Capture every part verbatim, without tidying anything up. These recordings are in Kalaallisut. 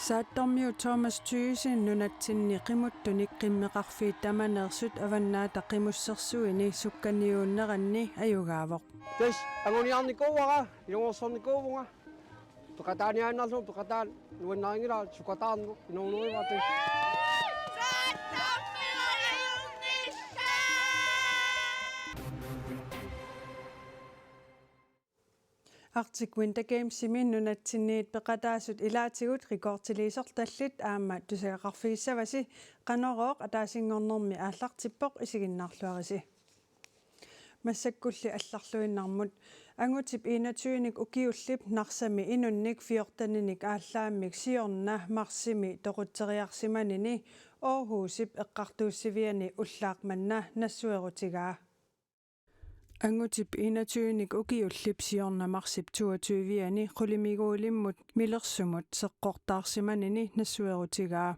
Saattormiut Thomas Thyssen nunatsinni qimuttunik qimmeqarfiit tamaneersut Avannaata Qimussersuini sukkaniuunneranni ajugaavoq. Tassa anguniarnikuuara, ilumoorsornikuuvunga. Peqataaniaannarlugu peqataanut nuannarinngilara, sukataarneq inuuneruara tassa. Arctic Winter Gamesimi nunatsinniit peqataasut ilaatigut rekordiliisortallit aamma tusagaqarfigissavasi. Qanorooq ataasinngornermi aallartippoq, isiginnaarluarisi. Massakkulli allarluinnarmut. Angutip enogtyvenik ukiullip Narsami inunnik fjorteninik aallaammik siorna marsimi toqutseriarsimanini Aarhusip eqqartuussiviani ullaaq manna nassuerutigaa. Angutip enogtyvenik ukiullip siorna marsip toogtyveani qulimiguulimmut milersumut seqqortaarsimanini nassuerutigaa.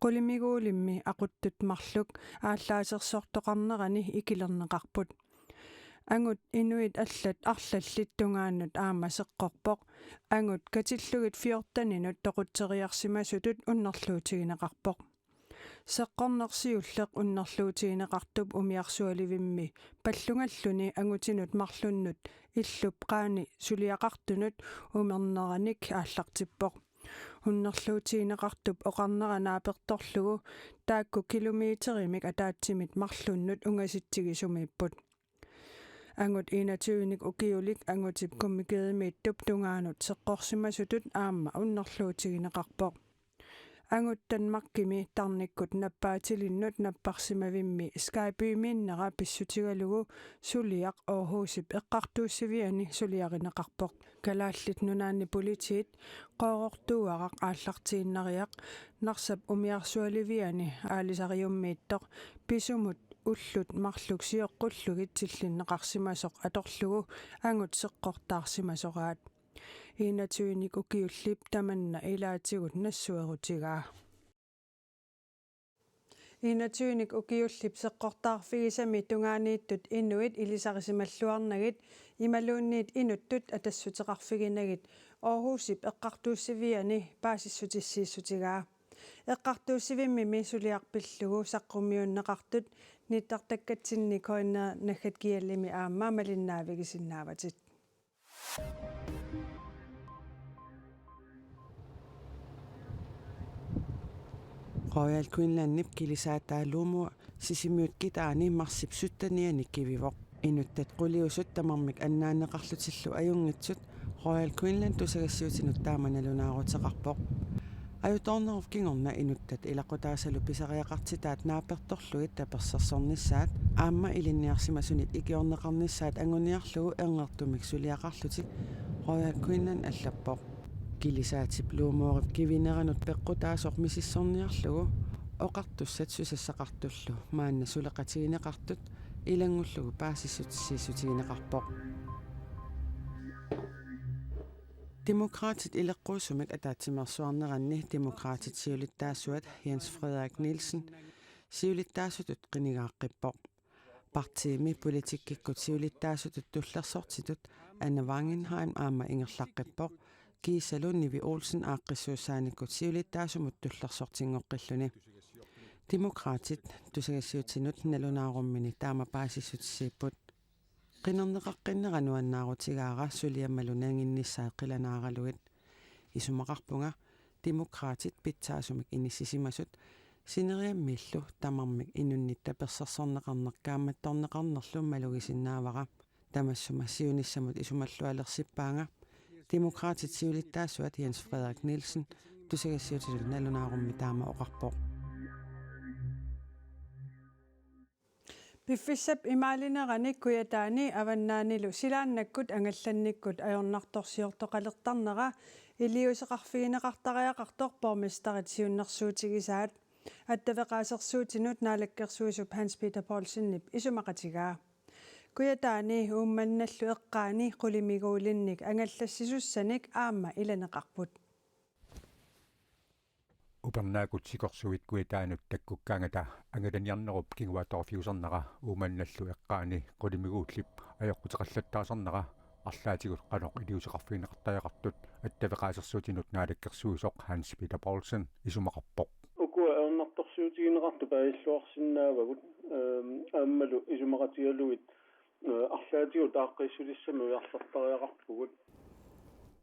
Qulimiguulimmi aquttut marluk aallaasersortoqarnerani ikilerneqarput. Angut inuit allat arlallit tungaannut aamma seqqorpoq. Angut katillugit fjorteninut toqutseriarsimasutut unnerluutigineqarpoq. Seqqorneq siulleq unnerluutigineqartup umiarsualivimmi pallungalluni angutinut marlunnut illup qaani suliaqartunut umerneranik aallartippoq. Unnerluutigineqartup oqarnera naapertorlugu taakku kilometerimik ataatsimit marlunnut ungasitsigisumiipput. Angut enogtyvenik ukiulik angutip kummikeriimiittup tungaanut seqqorsimasutut aamma unnerluutigineqarpoq. Angut Danmarkimi tarnikkut nappaatilinnut napparsimavimmi Skejbymiinnera pissutigalugu suliaq Aarhusip eqqartuussiviani suliarineqarpoq. Kalaallit Nunaanni Politiit qoorortuuaraq aallartiinnariaq Narsap umiarsualiviani aalisariummiittoq pisumut ullut marluk sioqqullugit tillinneqarsimasoq atorlugu angut seqqortaarsimasoraat. Enogtyvenik ukiullip tamanna ilaatigut nassuerutigaa. Enogtyvenik ukiullip seqqortaarfigisami tungaaniittut inuit ilisarisimalluarnagit imaluunniit inuttut atassuteqarfiginagit Aarhusip eqqartuussiviani paasissutissiissutigaa. Eqqartuussivimmimi suliaq pillugu saqqummiunneqartut nittartakkatsinni K N R naggat G L-imi aamma malinnaavigisinnaavatit. Royal Greenlandip kilisaataa Luumua Sisimiut kitaani marsip syttenianni kivivoq. Inuttat quliusut tamarmik annaanneqarlutillu ajunngitsut Royal Greenland tusagassiuutinut taama nalunaaruteqarpoq. Ajutoornerup kingorna inuttat ilaqutaasalu pisariaqartitaat naapertorlugit tapersersornissaat aamma ilinniarsimasunit ikiorneqarnissaat anguniarlugu erngertumik suliaqarlutik Royal Greenland allappoq. Kilisaatip Luumuarip kivineranut peqqutaasoq misissorniarlugu oqartussat susassaqartullu maanna suleqatigineqartut ilanngullugu paasissutissiissutigineqarpoq. Demokraatit ileqquusumik ataatsimeersuarneranni Demokraatit siulittaasuat Jens Frederik Nielsen siulittaasutut qinigaaqqippoq. Partiimi politikkikkut siulittaasutut tullersortitut Anna Wangenheim aamma ingerlaqqippoq, kiisalu Nivi Olsen aaqqissuussaanikkut siulittaasumut tullersortinngoqqilluni. Demokraatit tusagassiuutinut nalunaarummini taama paasissutissiipput. Qinerneqaqqinnera nuannaarutigaara suliammalu nanginnissaat qilanaaralugit. Isumaqarpunga Demokraatit pitsaasumik inissisimasut sineriammiillu tamarmik inunnit tapersersorneqarneq kaammattorneqarnerlu malugisinnaavara. Tamassuma siunissamut isumallualersippaanga. Demokraatit siulittaasuat Jens Frederik Nielsen tusagassiuutinut nalunaarummi taama oqarpoq. Piffissap imaalinerani Kujataani avannaanilu silaannakkut angallannikkut ajornartorsiortoqalertarnera iliuuseqarfigineqartariaqartoq borgmesterit siunnersuutigisaat attaveqaasersuutinut naalakkersuisup Hans Peter Poulsenip isumaqatigaa. Kujataani Uummannallu eqqaani qulimiguulinnik angallassisussanik aamma ilaneqarput. Upernaakkut sikorsuit Kujataanut takkukkaangata angalaniarnerup kinguaattoorfiusarnera Uummannallu eqqaani qulimiguullip ajoquteqallattaasarnera Arlaatigut qanoq iliuuseqarfigineqartariaqartut attaveqaasersuutinut naalakkersuisoq Hans Peter Poulsen isumaqarpoq. Ukua ajornartorsiutigineqartut paasissuarsinnaavagut, ehm, aammalu isumaqatigalugit, eh, arlaatigut aaqqiissutissamik ujarlertariaqarpugut.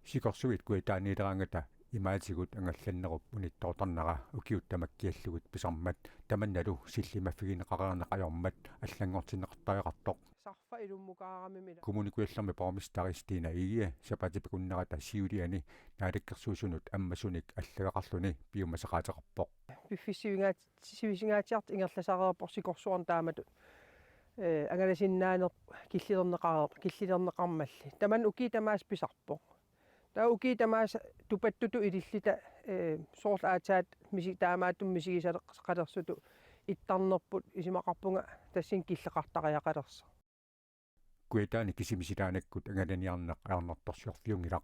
Sikorsuit Kujataaniileraangata imaatigut angallannerup unittoortarnera ukiut tamakkiallugit pisarmat tamannalu sillimaffigineqareerneq ajormat allanngortinneqartariaqartoq. Sarfa ilummukaaramimila. Kommune Kujallermi borgmesteri Stine Egede sapaatip akunnerata siuliani naalakkersuisunut ammasunik allagaqarluni piumasaqaateqarpoq. Piffissaq sivisingaat-, sivisingaatsiartoq ingerlasareerpoq sikorsuarneq taamatut. Eh, angalasinnaaneq killilerneqar-, killilerneqarmalli. Tamanna ukiut tamaasa pisarpoq. Taava ukiut tamaasa tupattutut ililluta, eh, soorlu aatsaat misi-, taamaattumik misigisaqalersutut ittarnerput isumaqarpunga tassani killeqartariaqalersoq. Kujataani kisimi silaannakkut angalaniarneq ajornartorsiorfiunngilaq.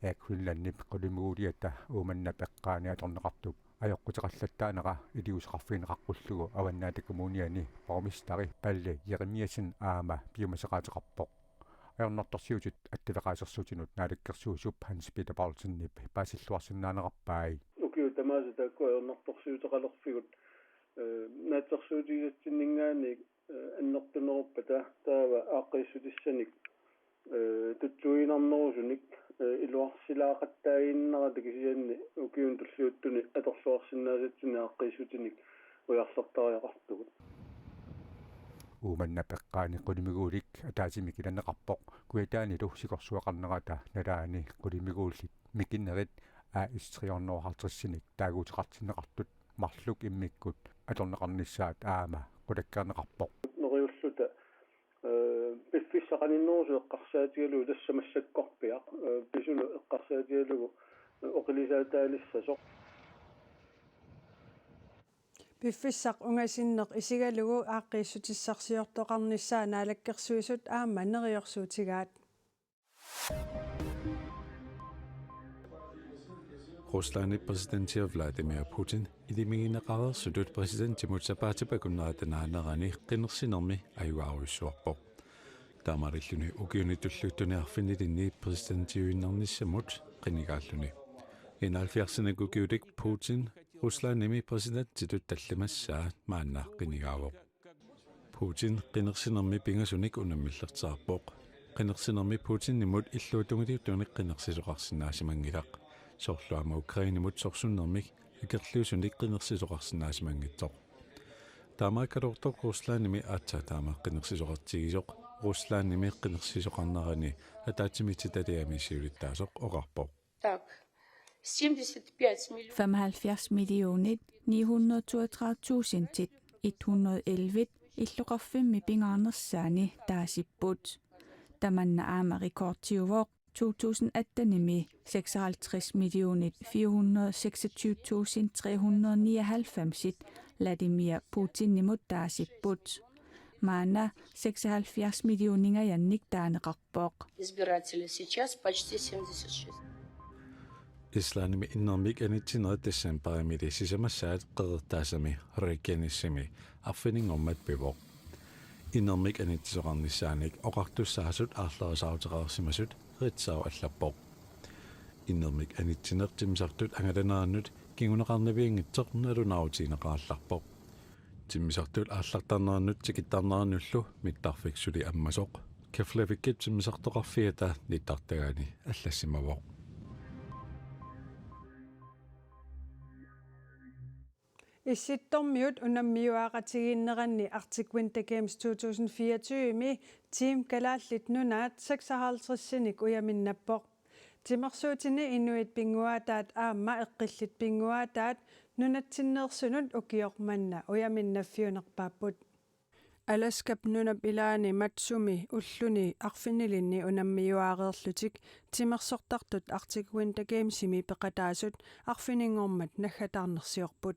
Air Greenlandip qulimiguuliata Uumannap eqqaani atorneqartup ajoquteqallattaanera iliuuseqarfigineqaqqullugu Avannaata Kommuniani borgmesteri Palle Jeremiassen aamma piumasaqaateqarpoq. Ajornartorsiutit attaveqaasersuutinut naalakkersuisup Hans Peter Poulsenip paasilluarsinnaanerarpai. Ukiut tamaasa taakku ajornartorsiuteqalerfigut, eh, naatsorsuutigisatsinninngaanniit, eh, annertuneruppata taava aaqqiissutissanik, eh, tutsuiginarnerusunik, eh, iluarsilaaqattaaginnarata kisianni ukiuni tulliuttuni atorluarsinnaasatsinnik aaqqiissutinik ujarlertariaqartugut. Uummannap eqqaani qulimiguulik ataatsimi kilanneqarpoq Kujataanilu sikorsuaqarnerata nalaani qulimiguullit mikinerit A S tre hundrede og halvtredsinik taaguuteqartinneqartut marluk immikkut atorneqarnissaat aamma qulakkeerneqarpoq. Neriulluta, eh, piffissaq qaninnerusoq eqqarsaatigalugu tassa massakkorpiaq, eh, pisunut eqqarsaatigalugu, eh, oqilisaataalissasoq. Piffissaq ungasinneq isigalugu aaqqiissutissarsiortoqarnissaa naalakkersuisut aamma neriorsuutigaat. Ruslandip præsidenti Vladimir Putin ilimigineqareersutut præsidentimut sapaatip akunnerata naanerani qinersinermi ajugaarujussuarpoq. Taamaalilluni ukiuni tulliuttuni arfinilinni præsidentiuinnarnissamut qinigaalluni. Enoghalvfjerdsinik ukiulik Putin Ruslandimi præsidentitut tallimassaa maanna qinigaavoq. Putin qinersinermi pingasunik unammillersaarpoq. Qinersinermi Putinimut illuatungiliuttunik qinersisoqarsinnaasimanngilaq. Soorlu aamma Ukrainemut sorsunnermik akerliusunik qinersisoqarsinnaasimanngitsoq. Taamaakkaluartoq Ruslandimi aatsaat taama qinersisoqartigisoq. Ruslandimi qinersisoqarnerani ataatsimiititaliami siulittaasoq oqarpoq. Так, семьдесят пять миллионов. Femoghalvfjerds millioner ni hundrede toogtredive tusind et hundrede elleve illoqarfimmi pingaarnersaani taasipput. Tamanna aamma rekordiuvoq to tusind attenimi seksoghalvtreds millioner fire hundrede seksogtyve tusind tre hundrede nioghalvfems Vladimir Putinimut taasipput. Maanna seksoghalvfjerds millioningajannik taaneqarpoq. Избирателей сейчас почти семьдесят шесть. Islandimi innermik anitsinerit decembarimili sisamassaat qeqertaasami Reykjanesimi arfininngormat pivoq. Innermik anitsisoqarnissaanik oqartussaasut aarlerisaaruteqarsimasut Ritzau allappoq. Innermik anitsineq timmisartut angalanerannut kinguneqarnavianngitsoq nalunaarutigineqarallarpoq. Timmisartut aallartarnerannut tikittarnerannullu mittarfik suli ammasoq Keflavikip timmisartoqarfiata nittartagaani allassimavoq. Issittormiut unammiuaaqatigiinneranni Arctic Winter Games to tusind fireogtyve-mi Team Kalaallit Nunaat seksoghalvtredsinik ujaminnappoq. Timersuutini inuit pinnguaataat aamma eqqillit pinnguaataat nunatsinneersunut ukioq manna ujaminnaffiunerpaapput. Alaskap nunap ilaani Matsumi ulluni arfinilinni unammiuaareerlutik timersortartut Arctic Winter Gamesimi peqataasut arfininngormat naggataarnersiorput.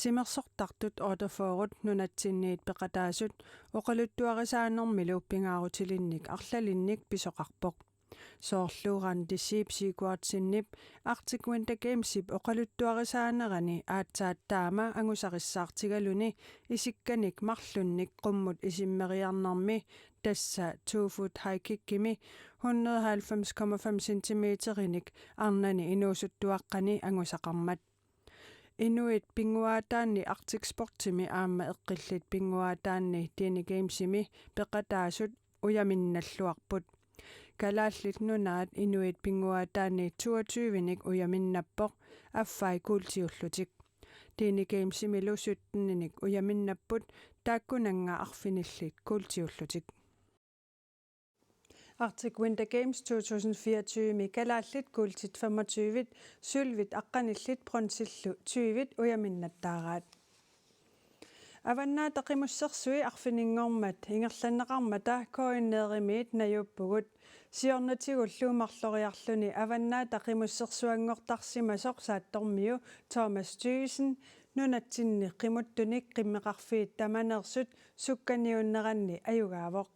Timersortartut otteogfyrre nunatsinniit peqataasut oqaluttuarisaanermilu pingaarutilinnik arlalinnik pisoqarpoq. Soorlu Randi Zeeb Sigurdsenip Arctic Winter Gamesip oqaluttuarisaanerani aatsaat taama angusarissaartigaluni isikkanik marlunnik qummut isimmeriarnermi, tassa two foot high kickimi, hundrede og halvfems komma fem centimeterinik arnani inuusuttuaqqani angusaqarmat. Inuit pinnguaataanni Arctic Sportsimi aamma eqqillit pinnguaataanni Dene Gamesimi peqataasut ujaminnalluarput. Kalaallit Nunaat inuit pinnguaataanni toogtyvenik ujaminnappoq, affai kuultiullutik. Dene Gamesimilu sytteninik ujaminnapput, taakkunannga arfinillit kuultiullutik. Arctic Winter Games to tusind fireogtyve-mi kalaallit kuultit femogtyve, sølvit aqqanillit bronzillu tyvit ujaminnattaaraat. Avannaata Qimussersui arfininngormat ingerlanneqarmata K N R-imiit najuuppugut. Siornatigullu marloriarluni Avannaata Qimussersuanngortarsimasoq saattormiu Thomas Thygesen nunatsinni qimuttunik qimmeqarfiit tamaneersut sukkaniunneranni ajugaavoq.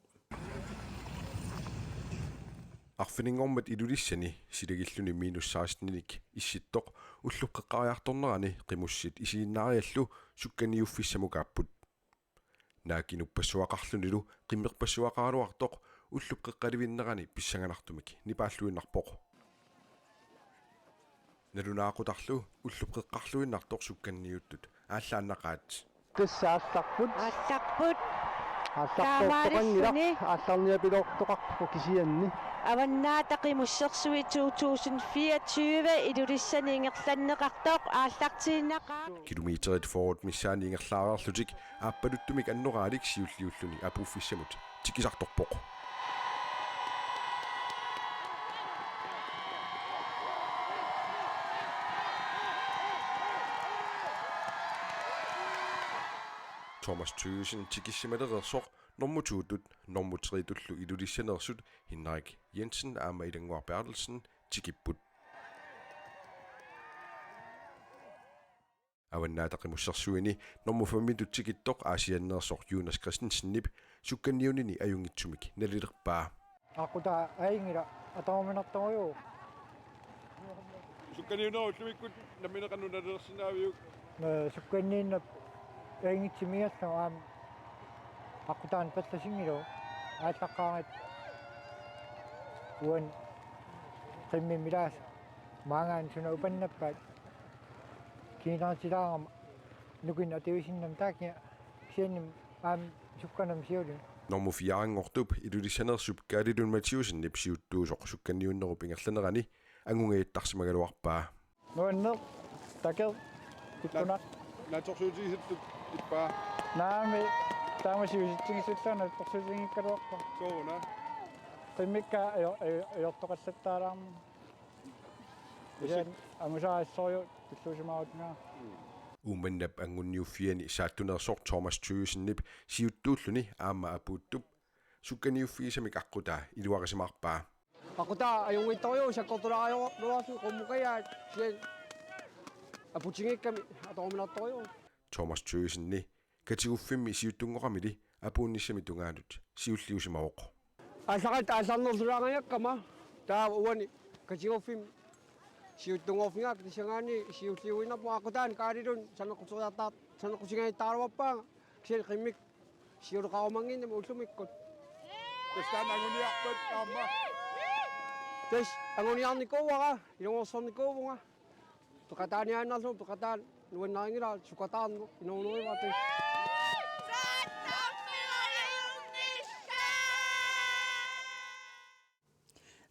Arfininngormat Ilulissani silagilluni minus seksteninik issittoq ullup qeqqariartornerani qimussit isiginnaariallu sukkaniuffissamukaapput. Naak inuppassuaqarlunilu qimmerpassuaqaraluartoq ullup qeqqalivinnerani pissanganartumik nipaalluinnarpoq. Nalunaaqutarlu ullup qeqqarluinnartoq sukkanniuttut aallaannaqaat. Tassa aallarput. Aallarput. Aallartoqanngilaq. Taamaalilluni. Aallarniapiloortoqarpoq kisianni. Avannaata Qimussersui to tusind fireogtyve Ilulissani ingerlanneqartoq aallartiinnaqaaq. Kilometerit fyrret missaanni ingerlaareerlutik aappaluttumik annoraalik siulliulluni apuuffissamut tikisartorpoq. Thomas Thygesen tikissimalereersoq normu to-tut normu tre-tullu Ilulissaneersut Henrik Jensen aamma Ilannguaq Berthelsen tikipput. Avannaata Qimussersuini normu femmitut tikittoq Aasianneersoq Jonas Christensenip sukkanniunini ajunngitsumik nalilerpaa. Aqqutaa ajunngilaq atoruminartorujuuvoq. Sukkanniunnerup ullumikkut nammineq qanoq nalilersinnaaviuk? Naa, sukkanniunneq ajunngitsumik ingerlavoq aamma aqqutaani pallasinngilagut aallaqqaaratta uani qimmimmi ilaasa maangaanniit suna upannappaat kiinartilaarama nukinnik atuisinnammat taakku kisianni aamma sukkanami siulleq. Normu fire-nngortup Ilulissaneersup Kaali Lund Mathæussenip siuttuusoq sukkanniunnerup ingerlanerani angungajattarsimagaluarpaa. Nuanneq, takeq, tikkunaq. Naatsorsuutigisattut ippa. Naamik, taama sivisutigissallugu naatsorsuutiginngikkaluarpoq. Sooruna? Qimmikka ajo-, ajo-, ajortoqallattaalaarmat. Usi- Kisianni angusara assorujuk tulluusimaarutinga. Uummannap Anngunniuffiani saattuneersoq Thomas Thygesen-ip siuttuulluni aamma apuuttup sukkanniuffigisamik aqqutaa iluarisimaarpaa. Aqqutaa ajunngitsorujuk sakkortulaariugaluarlugu qummukajaat kisianni aputigikkami atoruminartorujuk. Thomas Thygesen-i katiguffimmi siuttunngoqamili apuunnissami tungaanut siulliusimavoq. Aallaqqaammut aallarnerulaariakkama taava uani katiguffimmi siuttunngorfigaakka tassanngaanniit siulliuinnarpunga aqqutaani Kaali Lund saneqquteriartaa-, saneqqutigiittaraluarpaanga kisianni qimmikka siuleqarumannginnami ullumikkut. Tassa taanna anguniarpat aamma. Tassa anguniarnikuuara, ilungersornikuuvunga. Peqataaniaannarlugu peqataani nuannarinngilara sukataarneq inuunerujuartut.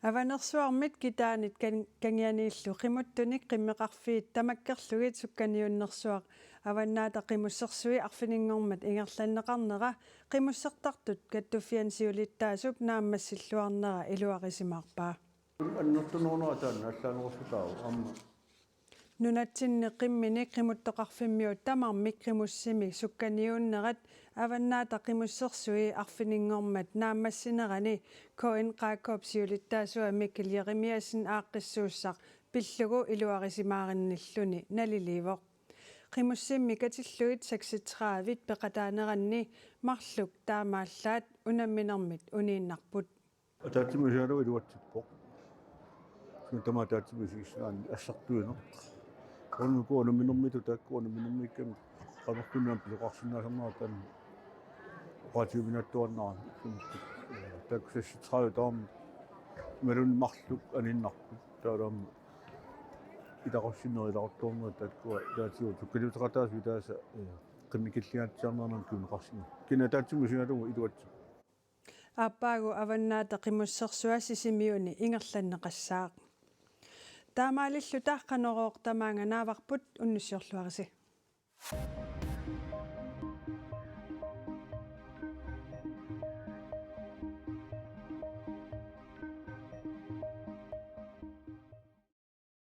Avanersuarmit Kitaanit kan-, Kangianiillu qimuttunik qimmeqarfiit tamakkerlugit sukkaniunnersuaq Avannaata Qimussersui arfininngormat ingerlanneqarnera qimussertartut kattuffianni siulittaasup naammassilluarnera iluarisimaarpaa. Annertunerunera taanna allaanerussutaavoq aamma. Nunatsinni qimmini qimuttoqarfimmiut tamarmik qimussimi sukkaniunnerat Avannaata Qimussersui arfininngormat naammassinerani K N R K-p siulittaasua Mikkel Jeremiassen aaqqissuussaq pillugu iluarisimaarinnilluni naliliivoq. Qimussimmi katillugit seksogtredive peqataaneranni marluk taamaallaat unamminermit uniinnarput. Ataatsimut isigalugu iluatsippoq. Tamaat ataatsimut isigissinnaanani assartuineq. Uunga uku unamminermiittut taakku unamminermiikkami qanorluunniit pisoqarsinnaasarnerat taanna oqaatigiuminaattuarnera. Taakku seksogtredive tamarmik imaluunniit marluk aniinnarput. Taavalu aamma ilaqutariinnartut ilaqutariinnartut taakkua ilaatigut sukkaliuteqataasut ilaasa, eh, qimmikilliaatsiarneranut kinguneqarsinnaavoq. Kina ataatsimut isigalugu iluatsoq. Aappaagu Avannaata Qimussersuaq Sisimiuni ingerlanneqassaaq. Taamaalilluta Qanorooq tamaanga naavarput, unnussiorluarisi.